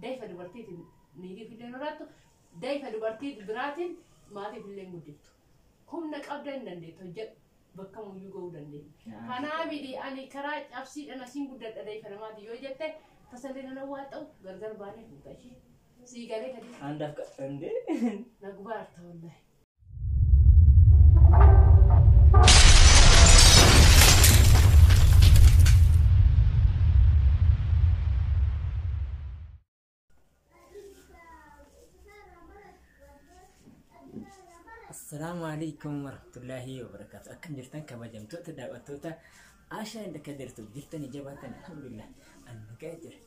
Dayfa dubartiitiin niitii fillee hin horattu. Dayfa dubartii biraatiin maatii fillee hin guddiftu. Humna qabda hin dandeettu hojjedhu. Bakka muyyuu ga'uu dandeenya. Kanaa miti ani karaa cabsiidhaan asiin guddadha dayfa namaati yoo jette tasallee nan awwaaxa'u gargar baanee fuuta ishee. Sii galee gadi Andaaf qabdee. na gubaarta wallahi. Assalaamu alaikum warahmatullaahi wabarakaatu. Akkam jirtan kabajamtoota daawwattoota Ashaa inda akka jirtu jirtanii jabaatan alhamdulillah. Ani nagaa jira.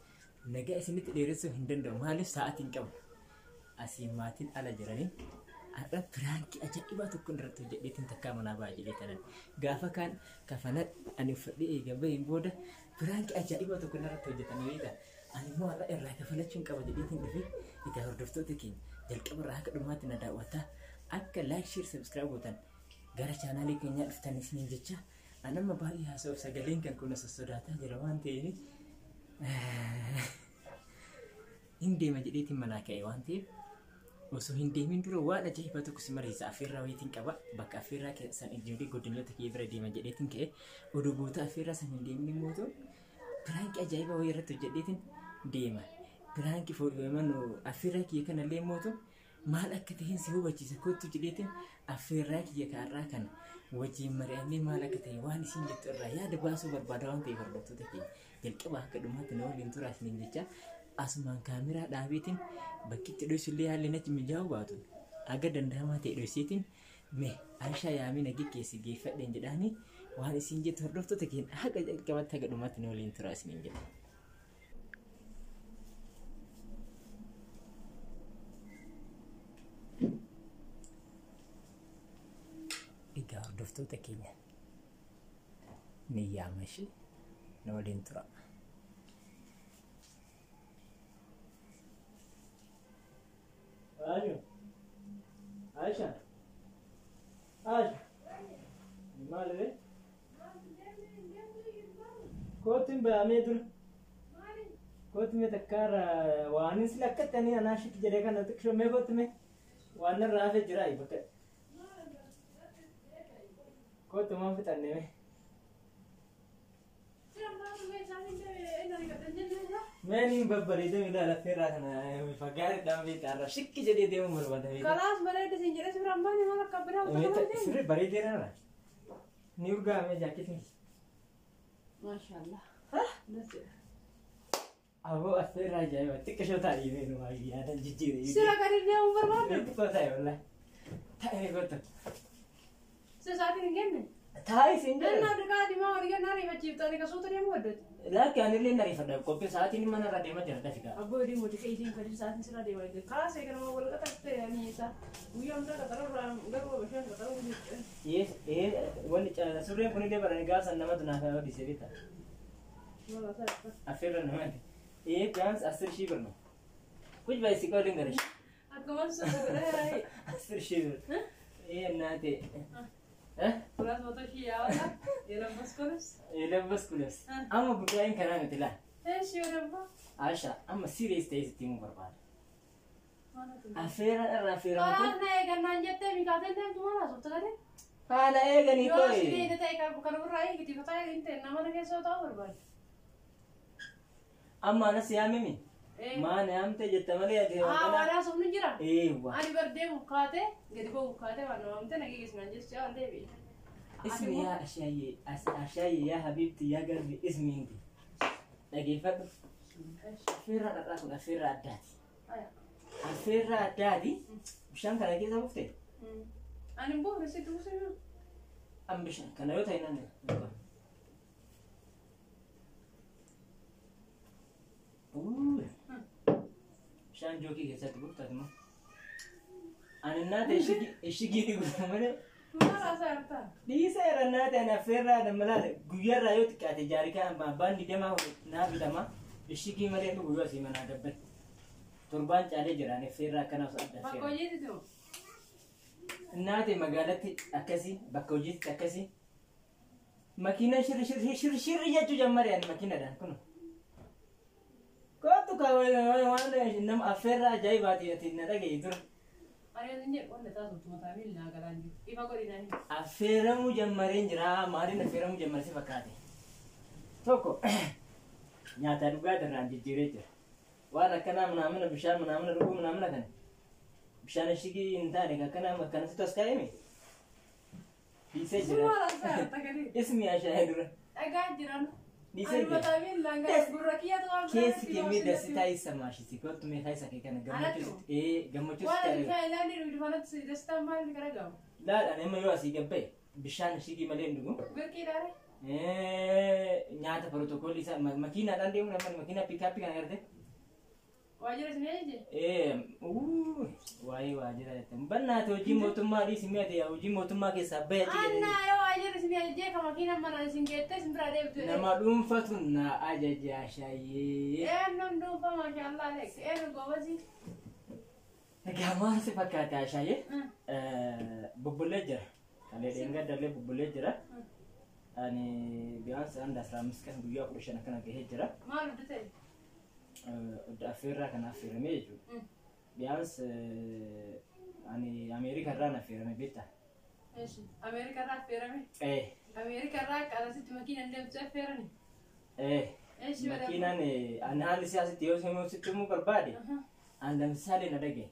Nagaa isinitti dheeressuu hin danda'u. Maaliif sa'aatiin qabu? Asii maatiin ala jiranii har'a piraankii ajaa'ibaa tokko irratti hojjedheetiin takkaa manaa ba'a jedhee tanan. Gaafa kaan kafana ani uffadhee eega baheen booda piraankii ajaa'ibaa tokko irratti hojjetanii beektaa? Ani immoo har'a irraa kafalachuun qaba jedheetiin dhufe egaa hordoftoota keenya jalqaba irraa haga dhumaatti na daawwataa akka like share subscribe gootan gara chaanaalii keenyaa dhuftan isiniin jecha an amma baay'ee haasa'uuf sagaleen kan kun sossodaataa jira waan ta'eef hin deema jedheetiin manaa ka'e waan ta'eef osoo hin deemin dura waan ajaa'ibaa tokko si mariisa affeerraa wayiitiin qaba bakka affeerraa san ijoollee godinoota kiyya bira deema jedheetiin ka'e oduu boota affeerraa san hin deemin immoo ta'u piraankii ajaa'ibaa wayii irratti hojjedheetiin deema. Piraankii affeerraa kiyya kanallee immoo ta'u maal akka ta'een si hubachiisa kottu jedheetiin affeerraa kiyya kaarraa kana wajjin mari'annee maal akka ta'e waan isin jettu irraa yaada baasuu barbaada waan ta'eef hordoftoota keenya jalqaba akka dhumaatti na waliin turaa isiniin jecha asumaan kaameraa dhaabeetiin bakkitti dhoysullee haalli natti mijaa'uu baatu aga danda'amaa ta'e dhoyseetiin mee Aishaa yaamii na geggeessi geeffadheen jedhaanii waan isin jettu hordoftoota keenya haga jalqabatti haga dhumaatti na waliin turaa isiniin jedha. Egaa hordoftoota keenya ni yaama ishee na waliin tura. Aisha. Aisha. Aisha. Maal ree? Kootu hin bahamee dura. Kootu mee takkaarra waan sila akkatti ani anaa shik jedhee kana xiqqishoo mee kootu mee waan narraa hafe jira bakka. Kootu maan fixanne mee. Mee niin babbareedee ilaala affeerraa kana bifa gaariidhaan beektaa shikki jedhee deemuu barbaada. Kalaas bareeda siin jedhee siraan baane maal akka biraa uffata maal deemu? Sirri bareedeera. Ni urgaa'ame jaaketiin. Maashaallah. Aboo affeerraa ajaa'iba xiqqishoo taa'ee mee nu yaadan jijjiire. Sira gadi deemuu barbaaddu? Xiqqoo taa'e wallahi. Taa'ee kottu. Sira sa'aatiin hin kenne? Taa'ee siin jedhe. Nannaa dirqaa diimaa walii gannaa ariifachiiftu ani ka suuta deemuu waddatu. Lakki anillee na ariifadha qophii sa'aatiin mana irra deemaa jira dafi gaa. Abboo deemu diqee isiin fedhin sa'aatiin sirra deema egaa kaasee ganama wal qaxarte ani isa guyyaa hundaa qaxaruu irraa garuu bishaan qaxaruu hin Ee wanni surreen kunillee barani gaafa namatu naaf hodhise beektaa. Affeerra namaati. Ee ቢያንስ አስር ሺህ ብር ነው። ቁጭ በይ እስኪ ቆይ ልንገርሽ። Akkuma sun godhee 10,000 ብር ይሄ እናቴ እ 200,000 ያወጣ የለበስኩ ልብስ የለበስኩ ልብስ amma ጉዳይን kanaa miti laal. እሺ ወደባ Asha amma serious ta'ee sitti himuu barbaada. Affeerraan irraa affeeramu kun Karaa na eegannaan jettee miikaateen deemtu maal haasofta gadee? haala eeganii Yoo si qoyi. deete ta'e kan ofirraa eegiti fataa hin ta'e nama na keessa ta'uu barbaade. Amma anas yaamimi. Maan yaamte jetta malee ati Haa waan haasofnu jira. Eewwa. Ani bar deemu kaatee gadi ba'u kaatee waan namamte na geessinaan jecha waan deebi'e. Ismi yaa Ashaayye Ashaayye yaa Habiibti yaa Galbi ismi inti. Dhageeffadhu. Affeerraan har'aa kun affeerraa addaati. Affeerraa addaati. Bishaan kana keessa buufte? Ani hin buufne sitti buusee. An bishaan kana yoo ta'e nan Bishaan jookii keessatti buuftaati moo? Ani naata ishigii dhigu malee. Maal haasaa jirta? Dhiisa irra naata ani affeerraa dammalaale guyyaarraa yoo xiqqaate jaarikaa abbaan digdamaa naa bitama ishigii malee dhugu yoo asii manaa gabbate. Torbaan caalee jira ani affeerraa akkanaaf adda Bakka affeerra. hojiitti moo? Naate magaalatti akkasii bakka hojiitti akkasii makiina shirri shirri shirri shirri jechuu jammare ani makiinadhaan kun. Kootu ka waan Nama affeerraa ajaa'ibaati ati na dhagaye dura. Ani hin jedhu wanna taasisu mataa miilli naa galaan jiru. Ifa godhi naa himi. Affeeramuu jammareen jira. Maaliin affeeramuu jammare si fakkaate? Tokko nyaata dhugaatii irraan jijjiiree jira. Waan akkanaa manaamina bishaan manaamina dhuguu manaamina kana. Bishaan ishigii hin taane akkanaa akkanasitti as kaa'ime. Dhiisee jira. Sumaala isaa takanii. Ismi ashaa'ee dura. Dhagaa jiran. Dhiisee Ani jira. mataa miilli naan galaan gurra kiyyatu waan Keessi kemmee dasitaa isa maashisi kottu meeqa isa kee kana gammachuu gammachuu Waan sitti ati bishaan ilaalii dhugdu kanatti dastaan maal gara gahu? Laal ani amma yoo asii gabba'e bishaan ishigii malee hin dhugu. Birqii dhaare? Nyaata pirootokoolii isaa makiinaadhaan deemu namni makiinaa piikaappii kana garte. Waajjira isin eenye? Waa'ee waajjira jettan. Bannaate hojii mootummaa dhiisi mi'a ta'e hojii mootummaa keessaa bahe achi jedhanii. Annaa yoo waajjira isin ajajee ka makiina mana isin geettee isin biraa deemtu jedhee. Nama dhuunfatu na ajaja shaayee. Eenyuun dhuunfaa maashaallah Alex. Eenyu goobasi? Egaa maal si fakkaata shaayee? Bubbulee jira. Kalee dheengadallee bubbulee jira. Ani biyyaansi አንድ 15 ቀን guyyaa 15 akkana gahee jira. Maal hojii ta'e? Affeerraa kana affeeramee jechuudha. Biyyaans ani Ameerika irraan affeerame beektaa? Ameerika irraa affeerame? Ameerika irraa akka asitti makiinaan deemtu affeerani? Makiinaan ani haalli siyaasitti yoo sitti himuu barbaade an lamsaalee na dhagaye.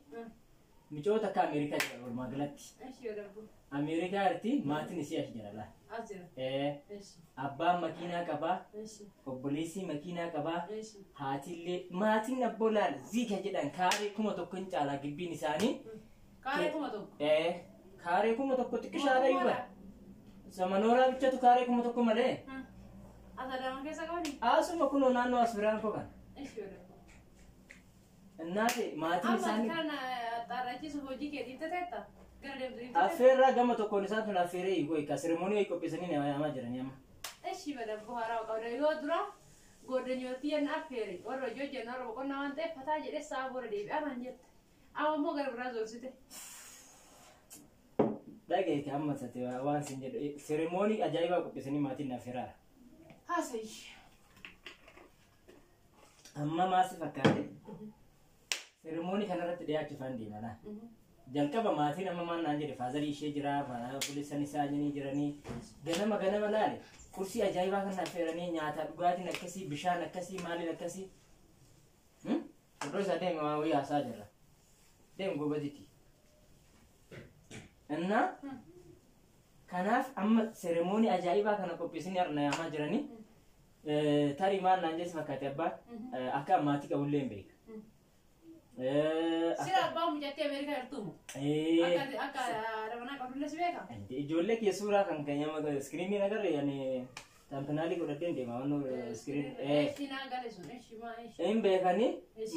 Micoota akka Ameerikaa jira walumaa galatti. Ameerikaa irratti maatiin isii as jira laa. As jira. Abbaan makiinaa qabaa. Obboleessi makiinaa qabaa. Haatillee maatiin abboo laal ziika jedhan kaaree 1000 hin caalaa gibbiin isaanii. Kaaree 1000? Kaaree 1000 xiqqishaadha iyyuu bara. Samanooraa bichatu kaaree 1000 malee. As Adaamaa keessa qabani? Asuma kunoo naannoo as biraan koo kana. Innaati maatiin isaanii. Amma kana xaarrachiisuuf hojii kee dhiibte teetta? Gara deemtu dhiibte teetta? Affeerraa gama tokkoon isaan tun affeeree hiikoo hiika. Seremoonii wayii qopheessanii nama yaamaa jiranii amma. Eshi bada buhaaraa qabda yoo dura goddanyooti yenna affeere warra hojii hojjennu warra boqonnaa waan ta'eef fataa jedhee sa'a booda deebi'aa naan jette. Amma immoo gara biraa zoorsite. Dhageeti amma sate waan sin jedhu seremoonii ajaa'ibaa qopheessanii maatiin affeeraara. Haasayi. Amma maasi fakkaate seremoonii kanarratti dhiyaachuufaan deema laa. Jalqaba maatiin amma maal naan jedhe faazarii ishee jira obboleessan isaa jiranii ganama ganama laale kursii ajaa'ibaa kan affeeranii nyaata dhugaatiin akkasii bishaan akkasii maaliin akkasii. Iddoo isaa deeme waan wayii haasaa jirra. Deem goobasitti. Innaa kanaaf amma seremoonii ajaa'ibaa kana qopheessanii har'a yaamaa jiranii tarii maal naan jedhe fakkaate abbaan akka maatii qabullee hin beeka. Sira abbaan mucattii Ameerikaa jirtuumu? Akka rabanaa qabdullee si beekaa? Ijoollee kee suuraa kan kan nama iskiriinii agarre yani tampinaalii godhadheen deema waan iskiriin. Eshi naa gale sun eshi maa eshi. Hin beekanii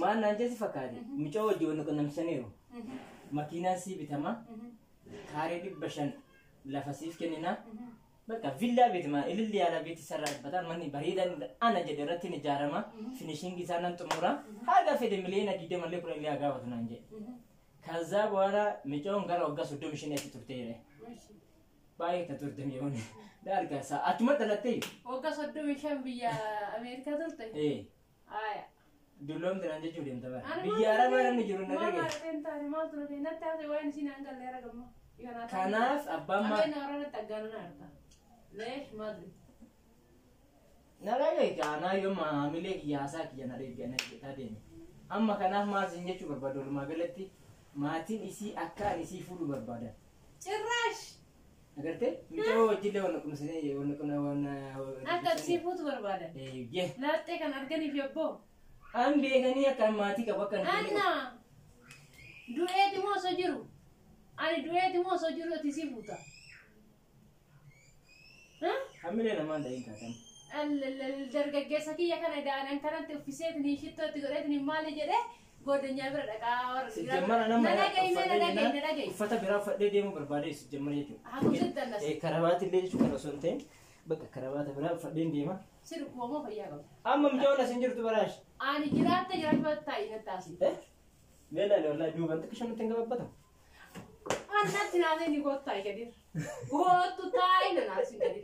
maal naan jedhe fakkaate mucaa wajjin wal qunnamsaniiru. Makiinaan sii bitama kaaree 500 lafa siif kennina. Bakka villaa beetama ililli yaala beeti sarara dhibbataan manni bareedaan ana jedhe irratti ni ijaarama. Finishingi isaa nan xumura. Haga fedhe miliyoona 20 illee 10 illee gaafatu naan jedhe. ከዛ በኋላ ምጮን gara waggaa 35 achi turte jedhe. Baay'ee ta turte mi'oon. Daargaa isaa achuma dhalattee. Waggaa 35 biyya Ameerikaa turte? Aya. Dulloomte naan jechuu deemta bara. Biyya Arabaa namni jiru na dhagaye. Maal ture natti haasa'e waa'een isiin hangalee argamma. Kanaaf abbaan maa. Qabeen waraanatti aggaanana arga. Leesh maadri. Na dhagaye kaanaa yoo maamilee kiyya haasaa kiyya na dhagaye deeme. Amma kanaaf maal siin jechuu barbaadu walumaa galatti maatiin isii akka ani isii fuudhu barbaadan. Cirraash! Agartee? Mucaa wajjillee wanna qunnamsanii wanna wanna. Akka isii fuutu barbaadan. Eeyyee. Laaxxee kan arganiif yabboo. An beekanii akka maatii qabu akka. Anna! Du'eeti moo osoo jiru? Ani du'eeti moo osoo jiru ati isii fuuta? Hamilee namaan dhahin kaatan. Dargaggeessa kiyya kana da'an kanatti uffiseetini shittootti godheetini maali jedhee goddanyaa bira dhaqaa warra. Sijjammara nama na uffata biraa uffadhee deemuu barbaade sijjammara jechuudha. Hakuusitti annas. Karabaati illee jechuudha kan osoo hin ta'in bakka karabaata biraa uffadheen deema. Si dhukkuba fayyaa qabda. Amma mijoon as hin jirtu baraash. Ani jiraatte jiraachuu taa'i natti haasii. Meelaalee wallaahi duuban xiqqisha nutti hin gababbatu. Annatti naasee ni kootu taa'i gadi. Kootu taa'i na naasii gadi.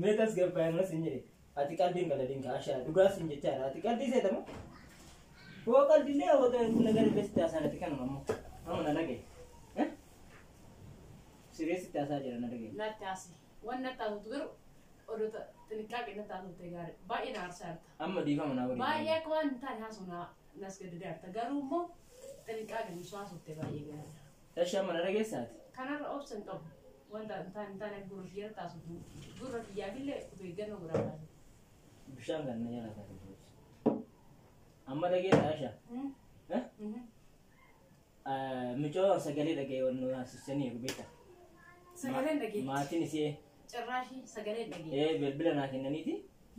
Meetas gabbaa irras hin jedhe. Ati qalbiin galadiin kaashaa dhugaas hin jechaadha. Ati qalbii seetamu. Hoo qalbillee hawwata nagar sitti haasaa kanuma ammoo. Amma na dhagaye. Siree sitti haasaa jira na dhagaye. Natti haase. Waan natti haasoftu garuu odoo xinqaaqee natti haasofte gaarii. Baay'ee na aarsaa jirta. Amma dhiifama naa waliin. Baay'ee akka waan hin taane haasoo nas gaddadaa jirta. Garuu immoo xinqaaqee nu haasofte baay'ee gaariidha. Tashi amma na dhageessaati. Kanarra obsa hin qabu. Wanta hin taane hin taane gurra kiyya taasiftu. Gurra kiyyaafillee of eeggannoo godhaa taasiftu. Bishaan kan na jala taate. Amma dhageessa Asha. Mucoo sagalee dhagaye waan nu haasisanii beekta. Sagaleen dhageetti. Maatiin isee Cirraashii sagaleen dhageetti. Bilbila naa kennaniiti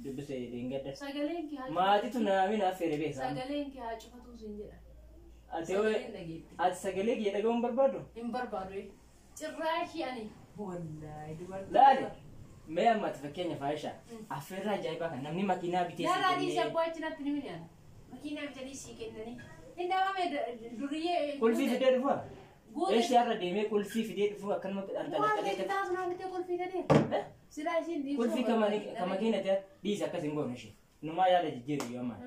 dubbise dheengadda. Sagaleen kee haa Maatitu naami naaf feere beekaa. Sagaleen kee haa cufatuu siin jedha. Ati hoo Sagaleen dhageetti. ati sagalee kiyya dhaga'uu hin barbaaddu? Hin barbaadu. Cirraashii ani wallaahi dubartii. Laali mee amma ati fakkeenyaaf Aisha affeerraa ajaa'ibaa kan namni makiinaa bitee sii Laalaa dhiisii kennee abbaa achinatti ni mini ana. Makiinaa bitanii sii kennanii. Hin dhaabame duriyyee. qulfii fidee dhufaa? Guute. Eeshiyaarra deemee qulfii fidee dhufuu akkanumatti Waan dhangalaqalee ta'e taasisu naa bitee qulfii fidee. Silaa ishiin dhiisuu. Qulfii kama keenyatti dhiisi akkas hin goone ishee. Numaa yaada jijjiiru yoo ammaa.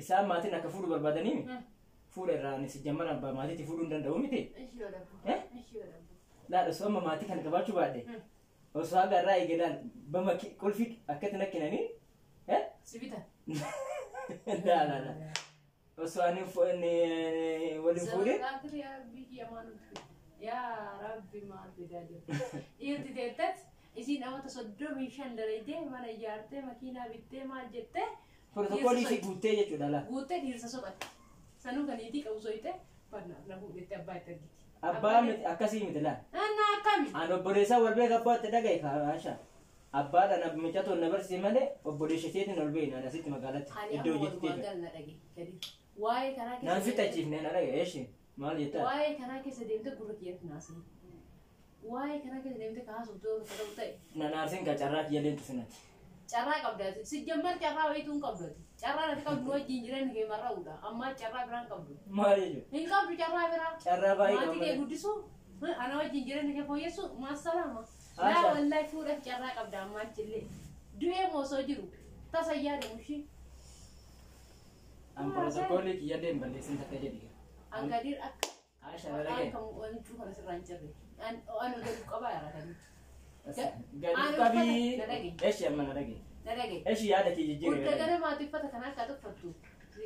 Isaan maatiin akka fuudhu barbaadanii fuudha irraa ani si jammana abbaa maatiitti fuudhuu hin danda'u miti. Ishii odabbu. Eh? Ishii odabbu. Laal osoo amma maatii kana qabaachuu baadhe osoo haga irraa eegee laal bama qulfii akkatti nakkinanii Si bita. laa laa laa osoo ani waliin fuudhe Zaaqir yaa rabbi kiyya maal nuti fidde? Yaa rabbi maal fidaa jirta? Dhiirti teettat isiin amata 35 dalaydee mana ijaartee makiinaa bittee maal jettee pirootokoolii ishii guuttee jechuudha laa. guuttee dhiirsa soqatte. Sanuu kan niitii qabu soyite banna na fuudhetti abbaa itti argiti. Abbaa miti akkasii miti laa. Anna akkami? Ani obboleessaa wal beeka abbaa itti dhagaye kaasha. Abbaadhaan mucatoon na barsiise malee obboleessa isheetiin ol beekna ani asitti magaalatti Ani iddoo amma hojiitti walumaa jechuudha. gala na dhage gadi. Waa'ee karaa Naan keessa fixachiifne na dhagaye eeshi maal jettaa? Waa'ee karaa keessa deemte gurra kiyyatti naasee. Waa'ee karaa keessa deemte kaasuuf yoo ta'u ta'e. Nan aarsin ka carraa kiyya leentu sinati. Carraa qabdaati. Si jammar carraa wayituu hin qabdu. Carraa nati qabdu wajjin jireenya kee marra'uudha. Ammaa carraa biraan qabdu. Maal jechuudha? Hin qabdu carraa biraa. Carraa baay'ee Maatii kee qabna. guddisuu, ana wajjin jireenya kee fooyyessuu, maasalaama. Haasha. Laa wallahi fuudhaaf carraa qabda ammaa achillee. Du'ee moo osoo jiru tasa yaadamu ishee. An pirootokoolii kiyya leen balleessin takka jedhi. Angadiir akka Haasha na dhagaye. akka wancuu kana sirraa hin cirre. An gadi qabaa jira kan. Gadi Ani qabii. uffata na dhagaye. Eeshi amma na dhagaye. Na dhagaye. Eeshi yaada kee jijjiirre Gudda na dhagaye. gara maatii uffata kana akka tuffattu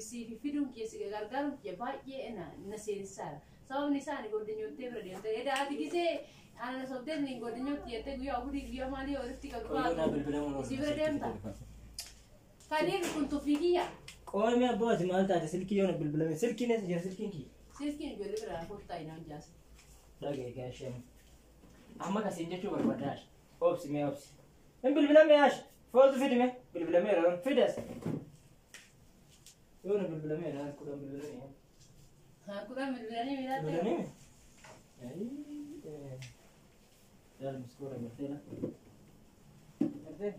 siif fiduun kee si gargaaruun kiyya baay'ee na seensaadha. Sababni isaa ani godinyootee bira deemte. Edaa ati gisee ana na sobdee ni godinyooti jettee guyyaa ofii guyyaa maalii walitti qabdu Qoyyoo naa bilbilamuun baatu. Si bira deemta. Kadiir kun tuffii kiyya. Qoomii abbaa ati maal taate silkii yoo na bilbilame silkiin eessa jira silkiin kiyya. Silkiin ijoollee bira kottaa hin hojjaase. Dhagaye gaashee. Amma kasiin jechuu barbaada Ash. Obsi mee obsi. Hin bilbilame Ash. Foozu fidi mee bilbilameera yoon fidas. Yoo na bilbilameera kudhan bilbilame. Haa kudhan bilbilanii miilaatti. Bilbilamee? Laal miskoora gartee la. Gartee?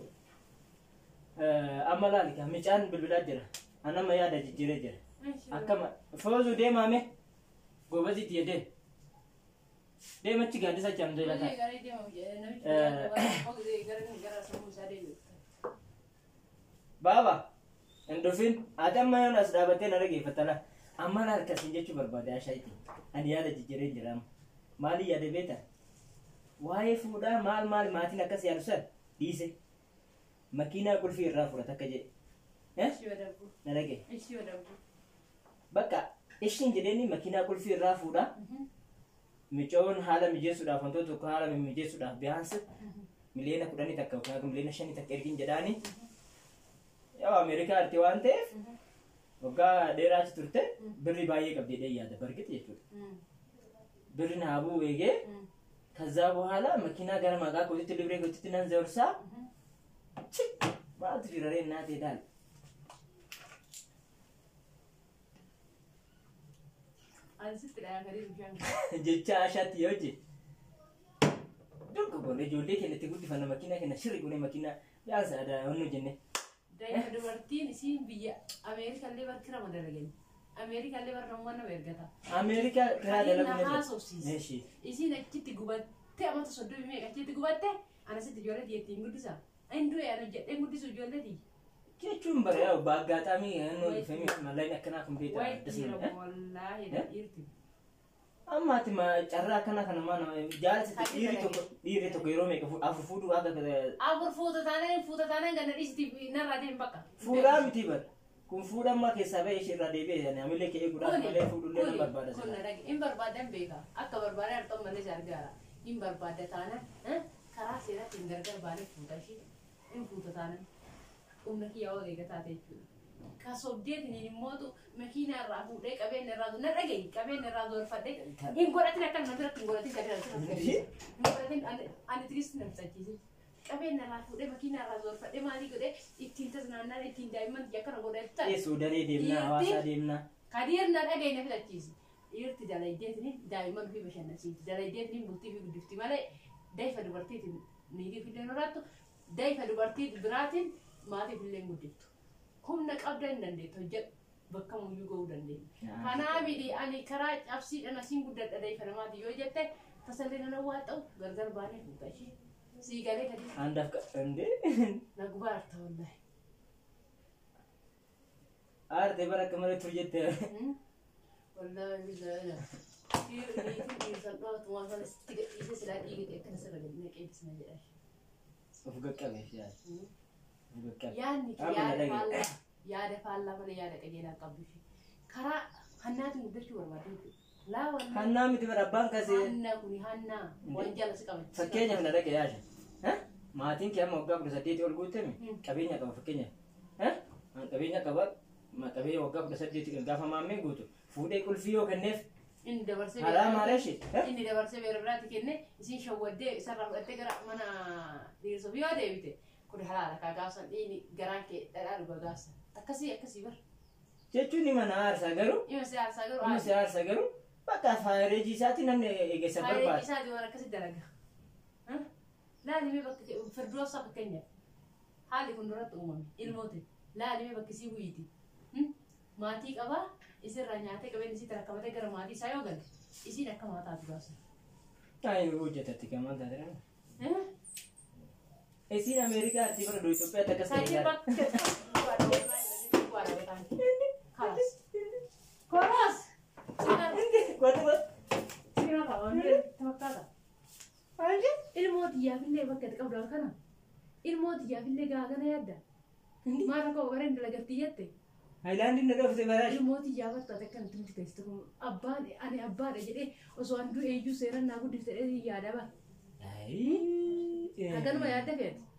Amma laali ka micaan bilbilaa jira. An amma yaada jijjiiree jira. Akkama foozuu deemaa mee gobaziitti jedhee. Deemachi gaaddisa chaamtee laata. Garee deema namichi gara sammuu isaa deebi'u. Baaba hin dhufin ati amma yoon as dhaabattee na dhageeffatta la. Amma na harkasiin jechuu barbaade Ashaayiti. Ani yaada jijjiireen jira amma. Maali yaada beekta? Waa'ee fuudhaa maal maal maatiin akkas yaadu san dhiise. Makiinaa qulfii irraa fudhata akka jedhe. Ishii wadabbu. Na dhagaye. Ishii wadabbu. Bakka ishiin jedheeni makiinaa qulfii irraa fuudhaa. Micoon haala mijeessuudhaaf wantoota tokko haala mijeessuudhaaf biyaansa 10 miliyoona takka yookaan 5 miliyoona takka ergin jedhaani. Yaa Ameerikaa arte waan ta'eef waggaa dheeraa achi turte birri baay'ee qabdi jedhee yaada bargite jechuudha. Birri naa bu'u eegee ከዛ በኋላ መኪና gara maqaa kootitti libree kootitti nan ዘርሳ maaltu jira ree እናቴ daal. Ani sitti dhayaa garii bishaan. Jecha Ashaatti yoo hojje Durga goone ijoollee keenya itti guddifanna makiinaa keenya shirri goone makiinaa yaansa aadaa wannu jenne. Daa'ima dubartiin isiin biyya Ameerikallee barkira madalagani. Ameerikallee barnamummaa nama ergata. Ameerikaa karaa Kadiin dalaguu na haasofsiisa. Eeshi. Isiin achitti gubattee amata 30 meeqa achitti gubattee ana sitti ijoollee tiyya ittiin guddisa. Inni du'e ana jedhee guddisu ijoollee tiyya. Jechuun bara yaa baaggaxaamii naannoo dhufee mallaqni akkanaa kun beektaa Wayi jira wallaahi dhiirti. Amma ati carraa akkanaa kana maa nama jaalati dhiirri tokko yeroo meeqa afur fuudhuu akka Afur fuuta taanaan fuuta taanaan ganna dhiisiti narraa deem bakka. Fuudhaa miti bara. Kun fuudha ammaa keessaa ba'ee ishee irraa deebi'ee ani amillee ka'ee godhaa malee fuudhullee nan barbaada Kun sana. na dhage hin barbaadan beeka akka barbaadan harxoon malee si argaara hin barbaada taanaan karaa seeratti hin gargar baanee fuuta ishee hin fuuta taanaan humna kiyyaa wal eega taate jechuudha. Ka sobdeetiniin immootu makiinaa irraa fuudhee qabeenya irraa na dhagahi qabeenya irraa zoorfadhee hin godhatin akka nama biratti hin godhatin gadi hin godhatin ani tiristi na fixachiise. Qabeenya irraa fuudhee makiinaa irraa zoorfadhee maalii godhee ittiin tasnaannaan ittiin daa'imman tiyya akkana godhee ta'e. Suudanee deemnaa hawaasaa deemnaa. Kadiir na dhagahi na fixachiise. Dhiirti dalaydeetiniin daa'imman ofii bashannansiifti. Dalaydeetiniin bultii fi guddifti malee daa'ifa dubartiitiin niitii ofillee horattu daa'ifa dubartii biraatiin maatii ofillee guddiftu. Humna qabda hin dandeettu hojjedhu bakka muyyuu ga'uu dandeenya. Kanaaf ani karaa cabsiidhaan asiin guddadha daa'ifa namaati yoo jette tasallee nana waa ta'u gargar baanee fuuta ishee. Sii galee kadiir Andaaf indee na gubaa arta wallahi. Aarte bara akka malee turu jette. Wallahi billahi. Dhiirri dhiirsan dhooftu waan sana sitti gadhiisee silaa dhiiga kee akkana sirra gadi naqee ibsina jedha. Of qaqqabe yaad. Of qaqqabe. Yaadni kee Amma yaada na dhagaye. faallaa yaada faallaa malee yaada qajeelaa qabdu ishee. Karaa hannaatiin guddachuu barbaadde jechuudha. Laa wallahi. Hannaa miti bara abbaan kasee. Hannaa kuni hannaa waan jala si qabachiisa. Fakkeenyaaf na dhagaye yaasha. Maatiin kee amma waggaa 18 ol guutame qabeenya qaba fakkeenyaaf. Qabeenya qaba qabeenya waggaa 18 gaafa maammeen guutu fuudhee qulfii yoo kenneef Inni dabarsee haraam haala ishee. Inni dabarsee beera biraatti kenne isiin shawwaddee isarraa fudhattee gara mana dhiirsuuf yoo deebite kun halaala kaa gaafsan dhiini garaan kee dhadhaa dhuga gaafsan. Akkasii akkasii bara. Jechuun ni mana aarsaa garuu Ima si aarsaa garuu inni si aarsaa garuu bakka faayireejii isaatti namni eegessa Faayidaa barbaada. isaatii waan akkasii dalaga. Laalimee bakka firdoosaa fakkeenyaaf haalli kun duratti uumame ilmoote laalimee bakki isii bu'iiti. Maatii qabaa isirraa nyaatee qabeenya isii tarakkabatee gara maatii isaa yoo gale isiin akka maataatu gaafsan. Taa'ee hojjetatti kan maal taate Isiin Ameerikaatti bara Itoophiyaatti akkas ta'e Saayii ilaala. bakka Kalas. Koros. Qotu qotu. Sirraa qabamee fakkaata. Ilmoo xiyyaafillee bakka itti qabdu kana. Ilmoo xiyyaafillee gaagana yaadda. Maal rakkoo bareen dalagattii jette. Haayilaandiin na dhoofte baraash. Ilmoo xiyyaafatti ati akka nuti teessitu kun abbaan ani abbaadha jedhee osoo an du'e iyyuu seeraan naa guddifte jedhee yaada bara. Haganuma yaadda feeti.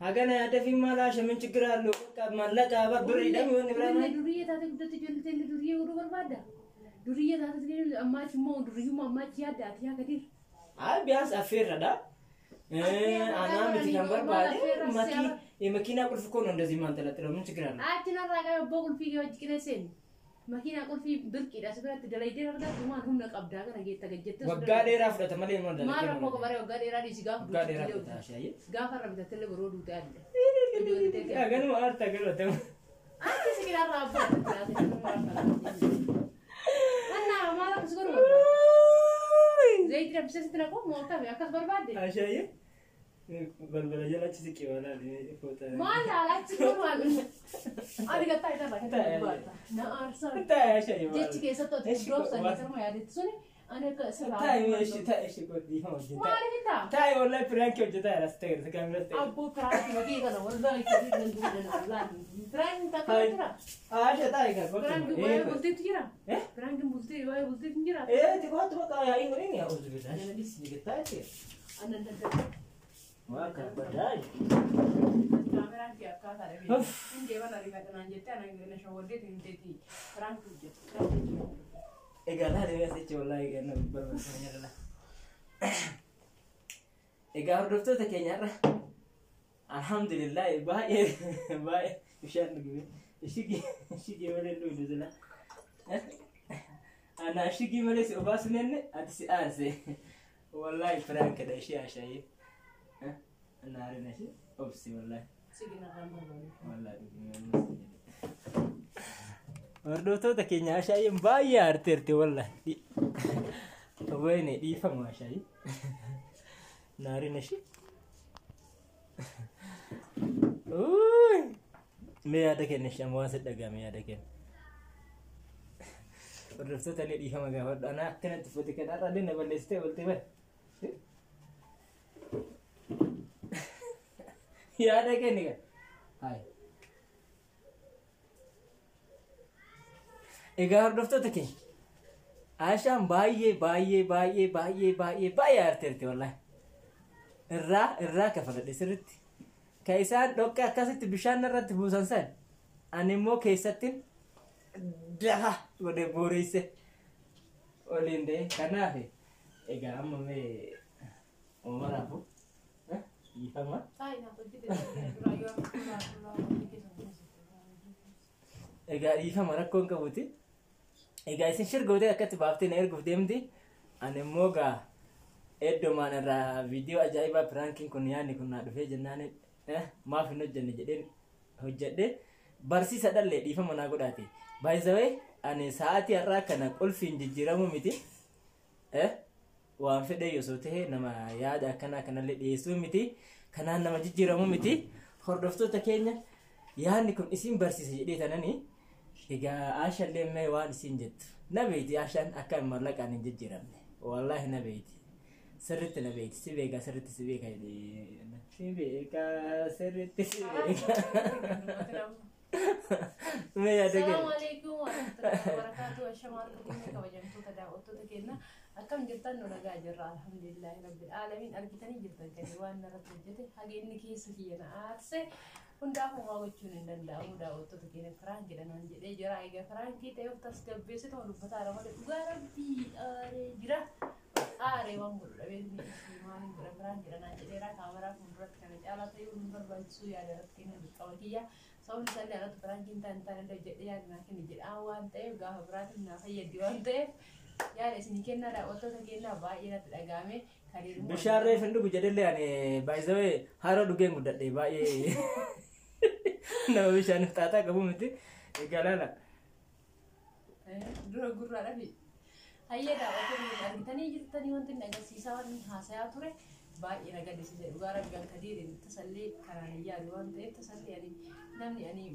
Hagana yaadda fi maal haasha min ችግር አለው? በቃ mallaqa birrii dha wanni biraa Illee duriyyee taate guddatti ijoollee illee duriyyee godhuu barbaadda. Duriyyee taate ammaachi immoo duriyyummaa ammaachi yaadda ati yaa kadiir. Ay ቢያንስ affeerradha. Anaa miti kan barbaade makiinaa qulfi koo ነው እንደዚህ ማንጠለጥለው ምን ችግር አለው? Achi narraa qabe abboo qulfii kee wajji qinee Makiinaa qulfii birqiidha si biratti dalaydee argattu maal humna qabdaa kana geetta gajjettee. Waggaa dheeraa fudhata malee maal Maal rakkoo qabaree waggaa dheeraa dhiisi gaafa Waggaa dheeraa duute fudhata ashaayee. Gaafa irra bitattillee boroo duute adda. Haganuma aarta garuu ta'u. Achi si qinaarraa abbaa Annaa maal akkas godhu barbaadde? Zayitii danfisee sitti naqu moo akkami akkas barbaadde? Ashaayee. Balbala jala achi siqee walaal foota. Maal achi godhu maal? Ani gattaa isa irraa kan barbaadda. Na aarsaa. Taa'e ashaayee. Jechi keessatti oti doobsan sarma yaadetti suni ani akka sirraa. Taa'e ishee taa'e ishee godhi hojii. Maaliif ta'a? Taa'e wallahi piraanki hojjetaa jira sitti agarsiisa kaameras ta'e. Abboo piraanki makii kana wallahi kadiir nan duudhan wallahi. Piraanki takka jira. Asha taa'e kan Piraanki waa'ee bultiitu jira. Eh? Piraanki bultii waa'ee bultiitu jira. Eh xiqqootu bakka yaa'iin godhin yaa uzu billah. Ni Annan dadhabde. Waa kan badaa. Kaameraan kee akkaataa dha. Hin deeman ariifadha naan jettee anan na shawwaddeeti hin teeti piraanki hojjetu. Egaa laala asitti wallahi ganna balbala jala. Egaa hordoftoota keenyarra alhamdulillah baay'ee baay'ee bishaan dhugme ishigii ishigii malee dhugdu sila. Ana ishigii malee si obaasu nenne ati si aarse. Wallahi piraanki dha ishee ashaayee. Naarina ishee obsi wallahi. Sigina kan barbaadu. Wallahi dhugme Hordoftoota keenya ashaayeen baay'ee aarteerti wallahi. Wayne dhiifamu ashaayee. Naarina ishee. Uuy. Mee yaada kenni ishee amma waan sitti dhagahame yaada kenni. Hordoftoota illee dhiifama gaafadhu. Anaa akkanatti uffate kan har'a illee na balleessitee oolte bara. Yaada kenni kan. Hayi. Egaa hordoftoota keenya. Aishaan baay'ee baay'ee baay'ee baay'ee baay'ee baay'ee aarteerti wallahi. Irraa kafaladhe sirritti. Ka isaan dhoqqee akkasitti bishaan irratti buusan san ani immoo keessatti daha godhe booriise oliin da'e. Kanaaf egaa amma mee uumaraafu dhiifama. Egaa dhiifama rakkoon qabuti. Egaa isin shirgootee akkatti baaftee na erguuf deemti. Ani immoo gaa eddomaan irraa viidiyoo ajaa'ibaa piraankiin kun yaadni kun naa dhufee jennaan maaf hin hojjenne jedheen hojjedhe barsiisa dhallee dhiifama naa godhaate. Baay'isawee ani sa'aatii har'aa kana qulfiin jijjiiramuu miti. Waan fedhe osoo ta'e nama yaada akkanaa kanallee dhiyeessuu miti. Kanaan nama jijjiiramuu miti. Hordoftoota keenya yaadni kun isin barsiisa jedhee tananii egaa Aashallee mee waan isin jettu. Na beeyti Aashaan akka mallaqaan hin jijjiiramne. Wallaahi na beeyti. Sirriitti na beeyti. Si beekaa sirriitti si beekaa jedhee. Si beekaa sirriitti si beekaa. Mee yaada Salaamu kenni. alaikum warahmatullahi wabarakatuh. Ashamaa harka kabajamtoota daawwattoota keenya. Akkam jirtan nu nagaa jirra. Alhamdulillahi rabbil aalamiin. Argitanii jirtan kan waan narratti hojjete hageenni keessa kiyya na aarse. Hundaaf homaa gochuun hin danda'amu daawwattoota keenya firaankii dha jedhee jira. Egaa firaankii ta'e of tasgabbeessite waan dubbataa jira malee dhugaa rabbii aaree jira. Aaree waan godhu dhabee maaliin godha firaankii dha naan jedheera. Kaameraa fuulduratti kana caalaa ta'uu hin barbaachisu yaada irratti kennu dirqama kiyya. Sababni isaallee anatu firaankiin ta'an ta'an illee hojjedhee yaada naa kenni jedhaa waan ta'eef gaafa biraatiin naa fayyaddi waan ta'eef yaada isinii kennaa daawwattoota kennaa baay'ee natti dhagahame. Bishaan reef hin dhugu jedhellee ani baay'isawee haroo dhugeen guddadhe baay'ee nama bishaaniif xaaxaa qabu miti. Egaa laala. Dura gurraadha fi hayyee daawwattoota argitanii jirtanii wanti inni agarsiisaa waan inni haasayaa ture baay'ee na gaddisiise dhugaa rabbi kan kadiiriin tasallee karaan hin yaadu waan ta'eef tasallee ani namni ani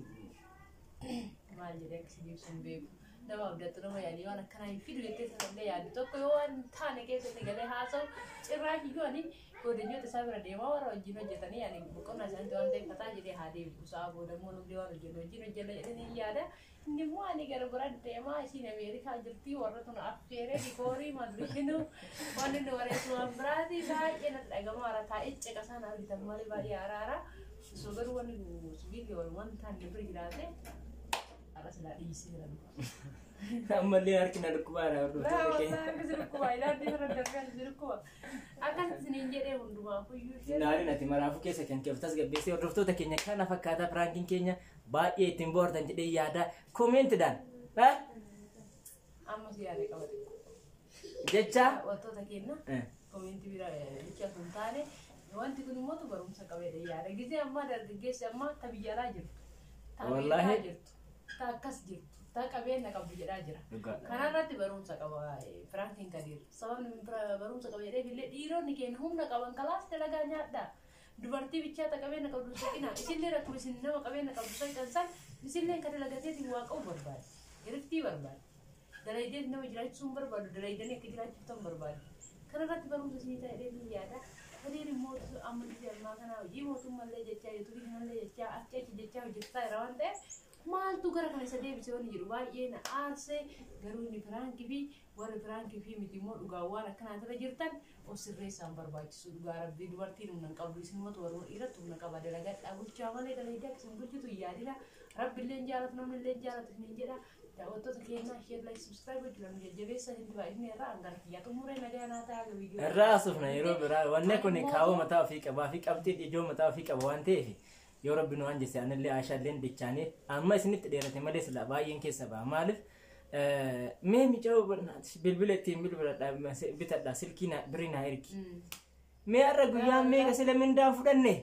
maal jedhee akkasii ibsu hin beeku. Nama abdattu nama yaadii waan akkanaa hin fidu jettee tasallee yaaddu tokko yoo waan taane keessatti galee haasa'u cirraa kiyyoo ani godinyoota isaa bira deemaa warra wajjin hojjetanii ani boqonnaa isaaniitti waan ta'eef fataa jedhee haa deebi'u sa'a booda immoo nullee waan hojjennu wajjin hojjenna jedhanii hin yaada. Inni immoo ani gara bira deemaa isiin Ameerikaa jirti warra tun affeeree dikoorii madrikinuu waan inni wareessu waan biraati baay'ee natti dhagama hara taa'ee ceqa sana argitan malee baay'ee araara. Osoo garuu wanni sibiilli waan taane bira jiraate har'a silaa dhiiseera. Ammallee harki na dhukkubaadha hordoftoota keenya. Akkas isiniin jedhee hundumaaf iyyuu. Naariin ati maraafuu keessa kan keef tasgabbeessee hordoftoota keenya kana fakkaataa piraankiin keenya baay'ee ittiin bohaartan jedhee yaada koomeentiidhaan. Ammas yaada qabate. Jecha. Wantoota keenya koomeentii bira jecha osoo hin taane wanti kun immoo barumsa qabeedha yaada. Gizee ammaa dargaggeessi ammaa ta biyya alaa jirtu. Ta Ameerikaa jirtu. Ta akkas jirtu. Ta qabeenya qabdu jedhaa jira. Kanarratti barumsa qaba Firaankiin Kadiir. Sababni barumsa qaba jedheef illee dhiironni keenya humna qaban kalaas dalagaa nyaadhaa. Dubartii bichaa ta qabeenya qabdu saqina. Isillee rakkoo isin nama qabeenya qabdu saqan san isillee kan dalagateetiin waa qabu barbaade. Hiriftii barbaade. Dalaydeen nama jiraachisuu hin barbaadu. Dalaydanii akka jiraachiftan barbaadu. Kanarratti barumsa isinii ta'ee ni yaada. Kadiir immoo amma biyya ammaa kana hojii mootummaallee jechaa yuutuubii kanallee jechaa achi achi jechaa hojjechaa jira waan ta'eef maaltu gara kana isa deebise wanni jedhu baay'ee na aarse garuu inni firaankii fi warri firaankii fi miti immoo dhugaawwan akkanaa irra jirtan of sirreessaan barbaachisu dhugaa rabbii dubartiin humna hin qabdu isin immoo warra dhiiratti humna qaba dalagadhaa bulchaa malee dalagaa akkasuma bulchitu hin yaadina rabbi illee hin jaalatu namni illee hin jaalatu hin jedha daawwattoota keenyaa share like subscribe gochuudhaan jajjabeessa isin baay'inni irraa hangara kiyyaa xumuree nagaa naa ta'a viidiyoo. Irraa asufna yeroo biraa wanni kun kaawoo mataa ofii qabaa fi qabxii ijoo mataa ofii qaba waan ta'eef yoo rabbi nu hanjise anillee Aashaalleen dichaanii amma isinitti dheerate malee sila baay'een keessa ba'a maaliif mee micoo bilbila ittiin bilbiladha bitadha silkii birii naa ergi mee har'a guyyaan meeqa sila mindaan fudhanne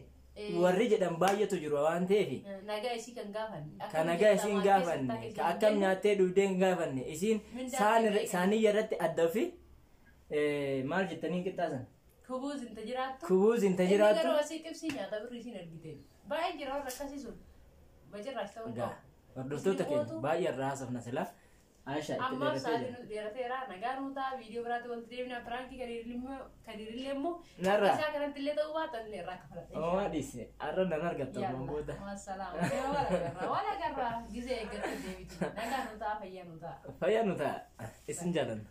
warri jedhan baay'eetu jiru waan ta'eef Nagaa isii kan gaafanne. Ka nagaa isiin gaafanne ka akkam nyaattee dhugdee hin gaafanne isiin saaniyya irratti adda ofii maal jettanii qixxaasan. Kubuuz hin jiraattu. Kubuuz hin jiraattu. Inni garuu asii xibsii nyaata birrii isiin argite. Baay'ee jira warra akkasii sun. Bajirraas ta'uu hin Gaa qabu. hordoftoota keenya Isin baay'ee irraa haasofna silaa. Aisha itti Ammaaf dheeratee sa'aatiin jira. nu dheerateera. Nagaa nuu ta'a. Viidiyoo biraatti walitti deebina. Piraankii kadiirillee immoo Narraa. isaa kanatti illee ta'uu baatan illee irraa kafaladha. Oomaa dhiise. Har'a nan argatta ammaan booda. Wassalaam. Wal agarraa. Wal agarraa. Gizee eeggatti deebitu. Nagaa nuu ta'a. Fayyaa nuu ta'a. Fayyaa nu ta'a. Isin jaalanna.